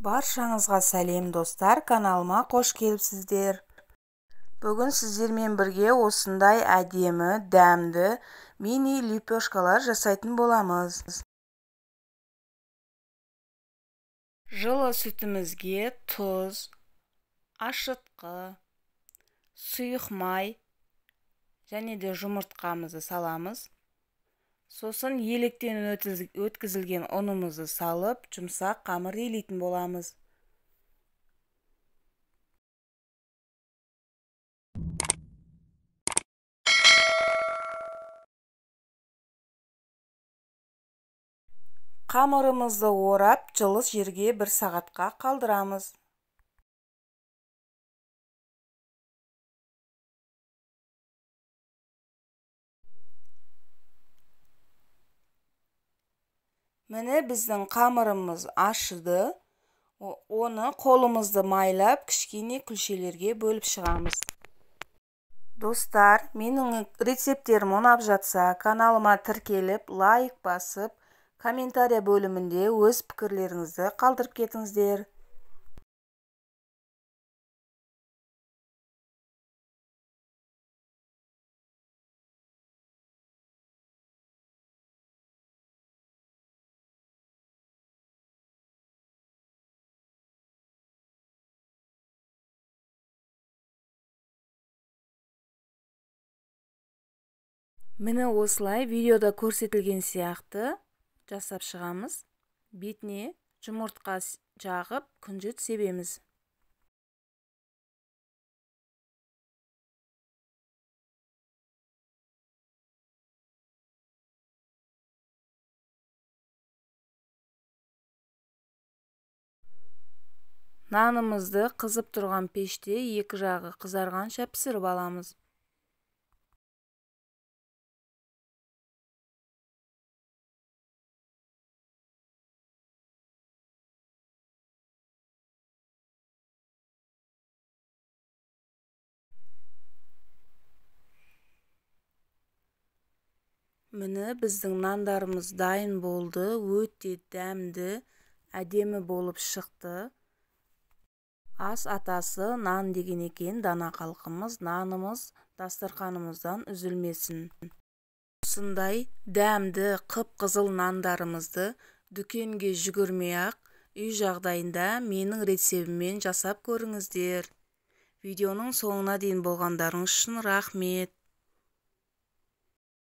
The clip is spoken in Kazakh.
Баршаңызға сәлем достар, каналыма қош келіпсіздер. Бүгін сіздермен бірге осындай әдемі, дәмді мини лепешкалар жасайтын боламыз. Жылы сүтімізге тұз, ашытқы, сұйық май және де жұмыртқамызды саламыз. Сосын електен өткізілген ұнымызды салып, жұмсақ қамыр илейтін боламыз. Қамырымызды орап, жылы жерге 1 сағатқа қалдырамыз. Міне біздің қамырымыз ашыды. Оны қолымызды майлап, кішкене күлшелерге бөліп шығамыз. Достар, менің рецепттерім ұнап жатса, каналыма тіркеліп, лайк басып, комментария бөлімінде өз пікірлеріңізді қалдырып кетіңіздер. Міне осылай видеода көрсетілген сияқты жасап шығамыз. Бетіне жұмыртқа жағып, күнжіт себеміз. Нанымызды қызып тұрған пеште екі жағы қызарғанша пісіріп аламыз. Міне біздің нандарымыз дайын болды, өте дәмді, әдемі болып шықты. Ас атасы нан деген екен, дана халқымыз, нанымыз дастарханымыздан үзілмесін. Осындай дәмді, қып-қызыл нандарымызды дүкенге жүгірмей-ақ, үй жағдайында менің рецебіммен жасап көріңіздер. Видеоның соңына дейін болғандарыңыз үшін рахмет.